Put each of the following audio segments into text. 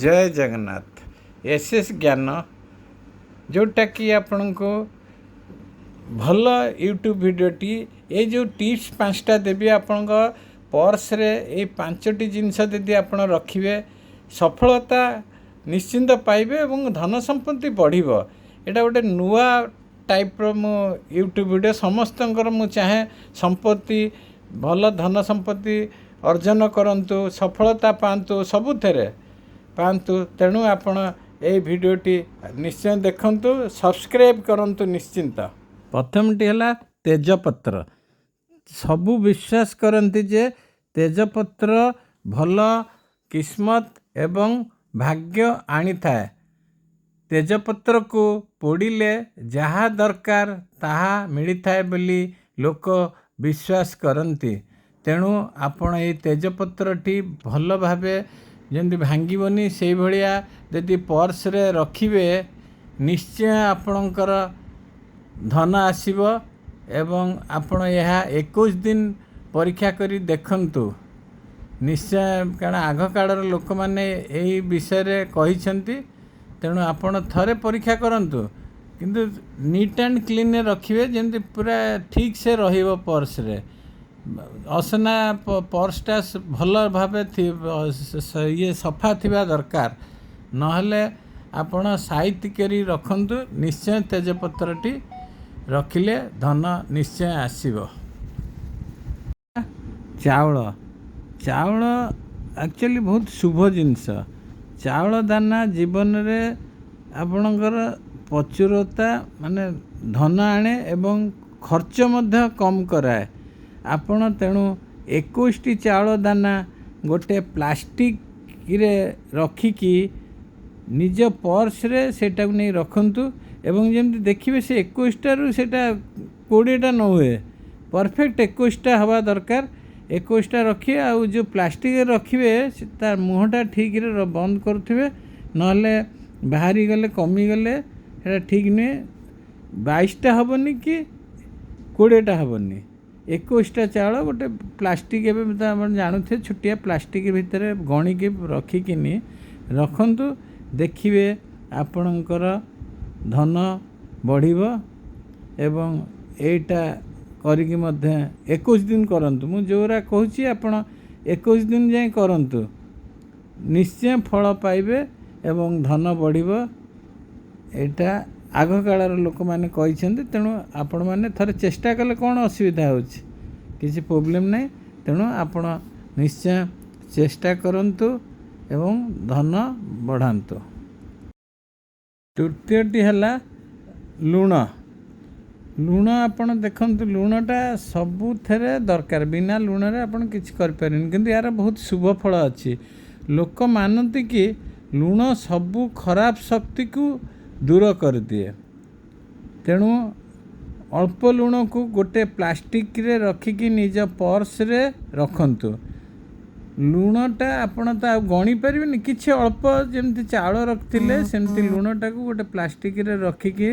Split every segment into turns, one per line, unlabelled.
ଜୟ Jagannath. S S ଜ୍ଞାନ, ଯେଉଁଟାକି ଆପଣଙ୍କୁ ଭଲ ୟୁଟ୍ୟୁବ୍ ଭିଡ଼ିଓଟି। ଏଇ ଯେଉଁ ଟିପ୍ସ 5ଟା ଦେବି, ଆପଣଙ୍କ ପର୍ସରେ ଏଇ 5ଟି ଜିନିଷ ଯଦି ଆପଣ ରଖିବେ, ସଫଳତା ନିଶ୍ଚିନ୍ତ ପାଇବେ ଏବଂ ଧନ ସମ୍ପତ୍ତି ବଢ଼ିବ। ଏଇଟା ଗୋଟେ ନୂଆ ଟାଇପ୍ର ମୁଁ ୟୁଟ୍ୟୁବ୍ ଭିଡ଼ିଓ। ସମସ୍ତଙ୍କର ମୁଁ ଚାହେଁ ସମ୍ପତ୍ତି ଭଲ, ଧନ ସମ୍ପତ୍ତି ଅର୍ଜନ କରନ୍ତୁ, ସଫଳତା ପାଆନ୍ତୁ, ସବୁଥିରେ ପାଆନ୍ତୁ। ତେଣୁ ଆପଣ ଏଇ ଭିଡ଼ିଓଟି ନିଶ୍ଚୟ ଦେଖନ୍ତୁ, ସବସ୍କ୍ରାଇବ୍ କରନ୍ତୁ ନିଶ୍ଚିନ୍ତ। ପ୍ରଥମଟି ହେଲା ତେଜପତ୍ର। ସବୁ ବିଶ୍ୱାସ କରନ୍ତି ଯେ ତେଜପତ୍ର ଭଲ କିସ୍ମତ ଏବଂ ଭାଗ୍ୟ ଆଣିଥାଏ। ତେଜପତ୍ରକୁ ପୋଡ଼ିଲେ ଯାହା ଦରକାର ତାହା ମିଳିଥାଏ ବୋଲି ଲୋକ ବିଶ୍ୱାସ କରନ୍ତି। ତେଣୁ ଆପଣ ଏଇ ତେଜପତ୍ରଟି ଭଲ ଭାବେ ଯେମିତି ଭାଙ୍ଗିବନି, ସେଇଭଳିଆ ଯଦି ପର୍ସରେ ରଖିବେ, ନିଶ୍ଚୟ ଆପଣଙ୍କର ଧନ ଆସିବ। ଏବଂ ଆପଣ ଏହା 21 ଦିନ ପରୀକ୍ଷା କରି ଦେଖନ୍ତୁ ନିଶ୍ଚୟ, କାରଣ ଆଗକାଳର ଲୋକମାନେ ଏଇ ବିଷୟରେ କହିଛନ୍ତି। ତେଣୁ ଆପଣ ଥରେ ପରୀକ୍ଷା କରନ୍ତୁ, କିନ୍ତୁ ନିଟ୍ ଆଣ୍ଡ କ୍ଲିନ୍ରେ ରଖିବେ, ଯେମିତି ପୁରା ଠିକ୍ ସେ ରହିବ ପର୍ସରେ। ଅସନା ପର୍ସଟା ଭଲ ଭାବେ ଇଏ ସଫା ଥିବା ଦରକାର, ନହେଲେ ଆପଣ ସାଇତି କରି ରଖନ୍ତୁ। ନିଶ୍ଚୟ ତେଜପତ୍ରଟି ରଖିଲେ ଧନ ନିଶ୍ଚୟ ଆସିବ। ଚାଉଳ। ଚାଉଳ ଆକ୍ଚୁଆଲି ବହୁତ ଶୁଭ ଜିନିଷ। ଚାଉଳ ଦାନା ଜୀବନରେ ଆପଣଙ୍କର ପ୍ରଚୁରତା, ମାନେ ଧନ ଆଣେ ଏବଂ ଖର୍ଚ୍ଚ ମଧ୍ୟ କମ୍ କରାଏ। ଆପଣ ତେଣୁ 21ଟି ଚାଉଳ ଦାନା ଗୋଟେ ପ୍ଲାଷ୍ଟିକରେ ରଖିକି ନିଜ ପର୍ସରେ ସେଇଟାକୁ ନେଇ ରଖନ୍ତୁ ଏବଂ ଯେମିତି ଦେଖିବେ ସେ 21ଟାରୁ ସେଇଟା 20ଟା ନ ହୁଏ, ପରଫେକ୍ଟ 21ଟା ହେବା ଦରକାର। 21ଟା ରଖିବେ, ଆଉ ଯେଉଁ ପ୍ଲାଷ୍ଟିକରେ ରଖିବେ ସେ ତା ମୁହଁଟା ଠିକରେ ବନ୍ଦ କରୁଥିବେ, ନହେଲେ ବାହାରିଗଲେ, କମିଗଲେ ସେଇଟା ଠିକ୍ ନୁହେଁ। 22ଟା ହେବନି କି 20ଟା ହେବନି। 21ଟା ଚାଉଳ ଗୋଟେ ପ୍ଲାଷ୍ଟିକ୍, ଏବେ ତ ଆପଣ ଜାଣୁଥିବେ, ଛୋଟିଆ ପ୍ଲାଷ୍ଟିକ୍ ଭିତରେ ଗଣିକି ରଖିକିନି ରଖନ୍ତୁ। ଦେଖିବେ ଆପଣଙ୍କର ଧନ ବଢ଼ିବ। ଏବଂ ଏଇଟା କରିକି ମଧ୍ୟ 21 ଦିନ କରନ୍ତୁ। ମୁଁ ଯେଉଁଗୁଡ଼ା କହୁଛି, ଆପଣ 21 ଦିନ ଯାଏଁ କରନ୍ତୁ, ନିଶ୍ଚୟ ଫଳ ପାଇବେ ଏବଂ ଧନ ବଢ଼ିବ। ଏଇଟା ଆଗକାଳର ଲୋକମାନେ କହିଛନ୍ତି। ତେଣୁ ଆପଣମାନେ ଥରେ ଚେଷ୍ଟା କଲେ କ'ଣ ଅସୁବିଧା ହେଉଛି? କିଛି ପ୍ରୋବ୍ଲେମ୍ ନାହିଁ। ତେଣୁ ଆପଣ ନିଶ୍ଚୟ ଚେଷ୍ଟା କରନ୍ତୁ ଏବଂ ଧନ ବଢ଼ାନ୍ତୁ। ତୃତୀୟଟି ହେଲା ଲୁଣ। ଲୁଣ ଆପଣ ଦେଖନ୍ତୁ, ଲୁଣଟା ସବୁଥିରେ ଦରକାର। ବିନା ଲୁଣରେ ଆପଣ କିଛି କରିପାରିବେନି, କିନ୍ତୁ ଏହାର ବହୁତ ଶୁଭ ଫଳ ଅଛି। ଲୋକ ମାନନ୍ତି କି ଲୁଣ ସବୁ ଖରାପ ଶକ୍ତିକୁ ଦୂର କରିଦିଏ। ତେଣୁ ଅଳ୍ପ ଲୁଣକୁ ଗୋଟେ ପ୍ଲାଷ୍ଟିକରେ ରଖିକି ନିଜ ପର୍ସରେ ରଖନ୍ତୁ। ଲୁଣଟା ଆପଣ ତ ଆଉ ଗଣି ପାରିବେନି। କିଛି ଅଳ୍ପ, ଯେମିତି ଚାଉଳ ରଖିଥିଲେ ସେମିତି ଲୁଣଟାକୁ ଗୋଟେ ପ୍ଲାଷ୍ଟିକରେ ରଖିକି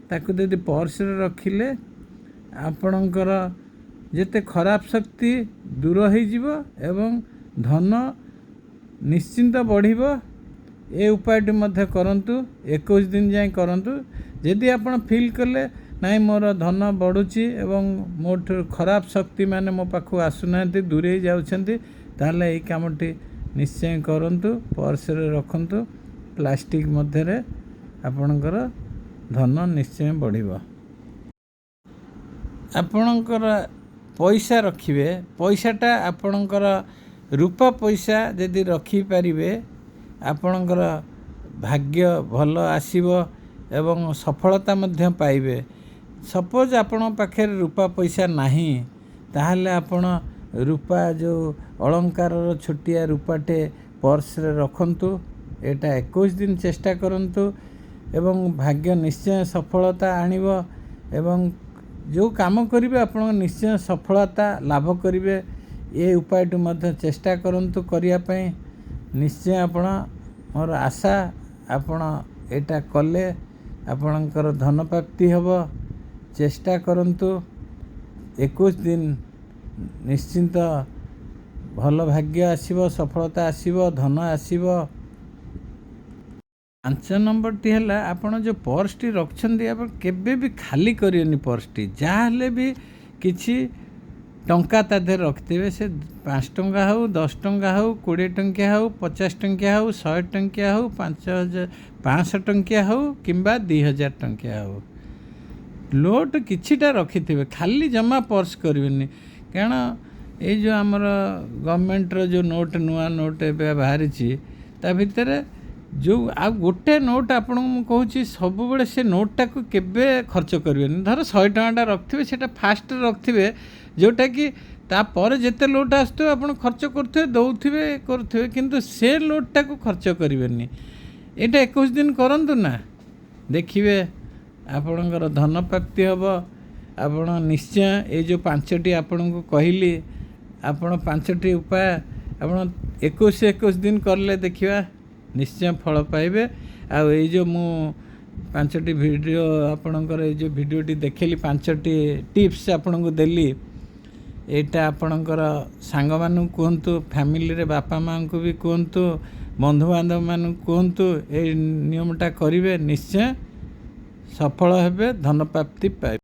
ତାକୁ ଯଦି ପର୍ସରେ ରଖିଲେ, ଆପଣଙ୍କର ଯେତେ ଖରାପ ଶକ୍ତି ଦୂର ହେଇଯିବ ଏବଂ ଧନ ନିଶ୍ଚିନ୍ତ ବଢ଼ିବ। ଏ ଉପାୟଟି ମଧ୍ୟ କରନ୍ତୁ, 21 ଦିନ ଯାଏଁ କରନ୍ତୁ। ଯଦି ଆପଣ ଫିଲ୍ କଲେ ନାଇଁ, ମୋର ଧନ ବଢ଼ୁଛି ଏବଂ ମୋଠୁ ଖରାପ ଶକ୍ତିମାନେ ମୋ ପାଖକୁ ଆସୁନାହାନ୍ତି, ଦୂରେଇ ଯାଉଛନ୍ତି, ତାହେଲେ ଏଇ କାମଟି ନିଶ୍ଚୟ କରନ୍ତୁ। ପର୍ସରେ ରଖନ୍ତୁ ପ୍ଲାଷ୍ଟିକ୍ ମଧ୍ୟରେ, ଆପଣଙ୍କର ଧନ ନିଶ୍ଚୟ ବଢ଼ିବ। ଆପଣଙ୍କର ପଇସା ରଖିବେ, ପଇସାଟା ଆପଣଙ୍କର ରୂପା ପଇସା ଯଦି ରଖିପାରିବେ, ଆପଣଙ୍କର ଭାଗ୍ୟ ଭଲ ଆସିବ ଏବଂ ସଫଳତା ମଧ୍ୟ ପାଇବେ। ସପୋଜ୍ ଆପଣଙ୍କ ପାଖରେ ରୂପା ପଇସା ନାହିଁ, ତାହେଲେ ଆପଣ ରୂପା ଯେଉଁ ଅଳଙ୍କାରର ଛୋଟିଆ ରୂପାଟେ ପର୍ସରେ ରଖନ୍ତୁ। ଏଇଟା 21 ଦିନ ଚେଷ୍ଟା କରନ୍ତୁ ଏବଂ ଭାଗ୍ୟ ନିଶ୍ଚୟ ସଫଳତା ଆଣିବ ଏବଂ ଯେଉଁ କାମ କରିବେ, ଆପଣ ନିଶ୍ଚୟ ସଫଳତା ଲାଭ କରିବେ। ଏ ଉପାୟଟି ମଧ୍ୟ ଚେଷ୍ଟା କରନ୍ତୁ କରିବା ପାଇଁ। ନିଶ୍ଚୟ ଆପଣ, ମୋର ଆଶା, ଆପଣ ଏଇଟା କଲେ ଆପଣଙ୍କର ଧନ ପ୍ରାପ୍ତି ହେବ। ଚେଷ୍ଟା କରନ୍ତୁ 21 ଦିନ, ନିଶ୍ଚିନ୍ତ ଭଲ ଭାଗ୍ୟ ଆସିବ, ସଫଳତା ଆସିବ, ଧନ ଆସିବ। 5 ନମ୍ବରଟି ହେଲା, ଆପଣ ଯେଉଁ ପର୍ସଟି ରଖୁଛନ୍ତି, ଆପଣ କେବେ ବି ଖାଲି କରିବେନି ପର୍ସଟି। ଯାହା ହେଲେ ବି କିଛି ଟଙ୍କା ତା ଦେହରେ ରଖିଥିବେ। ସେ 5 ଟଙ୍କା ହେଉ, 10 ଟଙ୍କା ହେଉ, 20 ଟଙ୍କିଆ ହେଉ, 50 ଟଙ୍କିଆ ହେଉ, 100 ଟଙ୍କିଆ ହେଉ, 5000, 500 ଟଙ୍କିଆ ହେଉ କିମ୍ବା 2000 ଟଙ୍କିଆ ହେଉ, ନୋଟ୍ କିଛିଟା ରଖିଥିବେ। ଖାଲି ଜମା ପର୍ସ କରିବେନି। କାରଣ ଏଇ ଯେଉଁ ଆମର ଗଭର୍ଣ୍ଣମେଣ୍ଟର ଯେଉଁ ନୋଟ୍, ନୂଆ ନୋଟ୍ ଏବେ ବାହାରିଛି, ତା ଭିତରେ ଯେଉଁ ଆଉ ଗୋଟେ ନୋଟ୍ ଆପଣଙ୍କୁ ମୁଁ କହୁଛି, ସବୁବେଳେ ସେ ନୋଟ୍ଟାକୁ କେବେ ଖର୍ଚ୍ଚ କରିବେନି। ଧର 100 ଟଙ୍କାଟା ରଖିଥିବେ, ସେଇଟା ଫାଷ୍ଟରେ ରଖିଥିବେ, ଯେଉଁଟାକି ତାପରେ ଯେତେ ନୋଟ୍ ଆସୁଥିବ ଆପଣ ଖର୍ଚ୍ଚ କରୁଥିବେ, ଦେଉଥିବେ, କରୁଥିବେ, କିନ୍ତୁ ସେ ନୋଟ୍ଟାକୁ ଖର୍ଚ୍ଚ କରିବେନି। ଏଇଟା 21 ଦିନ କରନ୍ତୁ ନା, ଦେଖିବେ ଆପଣଙ୍କର ଧନ ପ୍ରାପ୍ତି ହେବ। ଆପଣ ନିଶ୍ଚୟ ଏଇ ଯେଉଁ 5ଟି ଆପଣଙ୍କୁ କହିଲି, ଆପଣ 5ଟି ଉପାୟ ଆପଣ 21 21 ଦିନ କଲେ ଦେଖିବା ନିଶ୍ଚୟ ଫଳ ପାଇବେ। ଆଉ ଏଇ ଯେଉଁ ମୁଁ 5ଟି ଭିଡ଼ିଓ ଆପଣଙ୍କର, ଏଇ ଯେଉଁ ଭିଡ଼ିଓଟି ଦେଖେଇଲି, 5ଟି ଟିପ୍ସ ଆପଣଙ୍କୁ ଦେଲି, ଏଇଟା ଆପଣଙ୍କର ସାଙ୍ଗମାନଙ୍କୁ କୁହନ୍ତୁ, ଫ୍ୟାମିଲିରେ ବାପା ମାଆଙ୍କୁ ବି କୁହନ୍ତୁ, ବନ୍ଧୁବାନ୍ଧବମାନଙ୍କୁ କୁହନ୍ତୁ, ଏଇ ନିୟମଟା କରିବେ, ନିଶ୍ଚୟ ସଫଳ ହେବେ, ଧନ ପ୍ରାପ୍ତି ପାଇବେ।